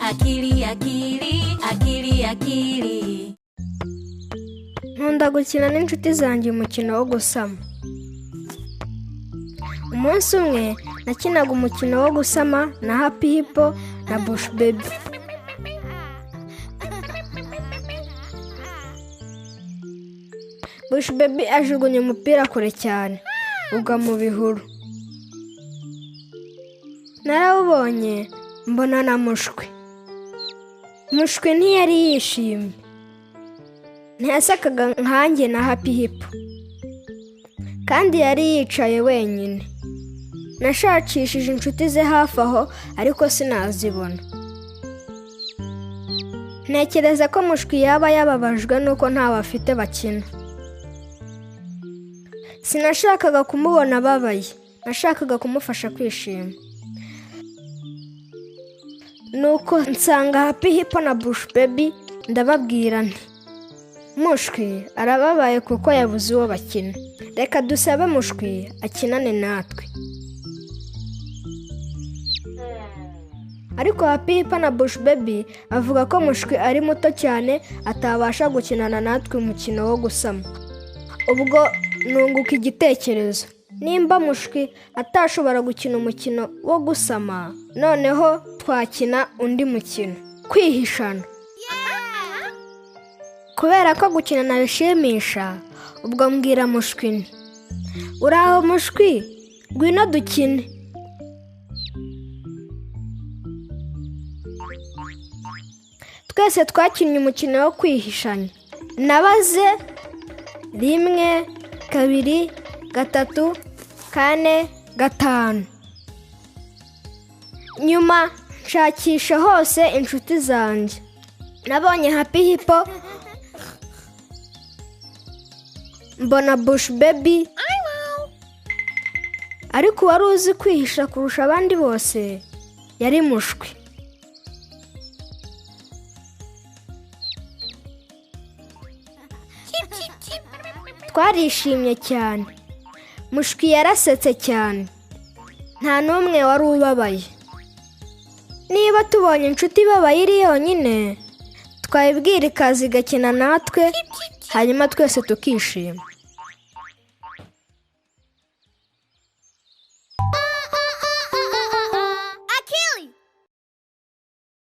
Akili akili akili akili. Nkunda gukina n'inshuti zanjye umukino wo gusama. Umunsi umwe nakinaga umukino wo gusama na Happy Hippo na Bush Baby. Bush Baby ajugunya umupira kure cyane ugwa mu bihuru. Narawubonye mbona na Mushwi. Mushwi ntiyari yishimye. Ntiyasekaga nkanjye na Happy Hippo. Kandi yari yicaye wenyine. Nashakishije inshuti ze hafi aho ariko sinazibona. Ntekereza ko Mushwi yaba yababajwe nuko ntawe afite bakina. Sinashakaga kumubona ababaye, nashakaga kumufasha kwishima. Nuko nsanga Happy Hippo na Bush Baby, ndababwira nti: "Mushwi arababaye kuko yabuze uwo bakina. Reka dusabe Mushwi akinane natwe." Ariko Happy Hippo na Bush Baby avuga ko Mushwi ari muto cyane atabasha gukinana natwe umukino wo gusama. Ubwo nunguka igitekerezo. Nimba Mushwi atashobora gukina umukino wo gusama, noneho twakina undi mukino, kwihishana. Kubera ko gukina nabishimisha, ubwo mbwira Mushwi nti: "Uraho Mushwi, ngwino dukine." Twese twakinnye umukino wo kwihishanya. Nabaze 1, 2, 3, 4, 5. Nyuma nshakisha hose inshuti zanjye. Nabonye Happy Hippo, mbona Bush Baby, ariko uwari uzi kwihisha kurusha abandi bose yari Mushwi. Twarishimye cyane. Mushwi yarasetse cyane. Nta n'umwe wari ubabaye. Niba tubonye inshuti ibabaye iri yonyine, twayibwira ikaza igakina natwe, hanyuma twese tukishima.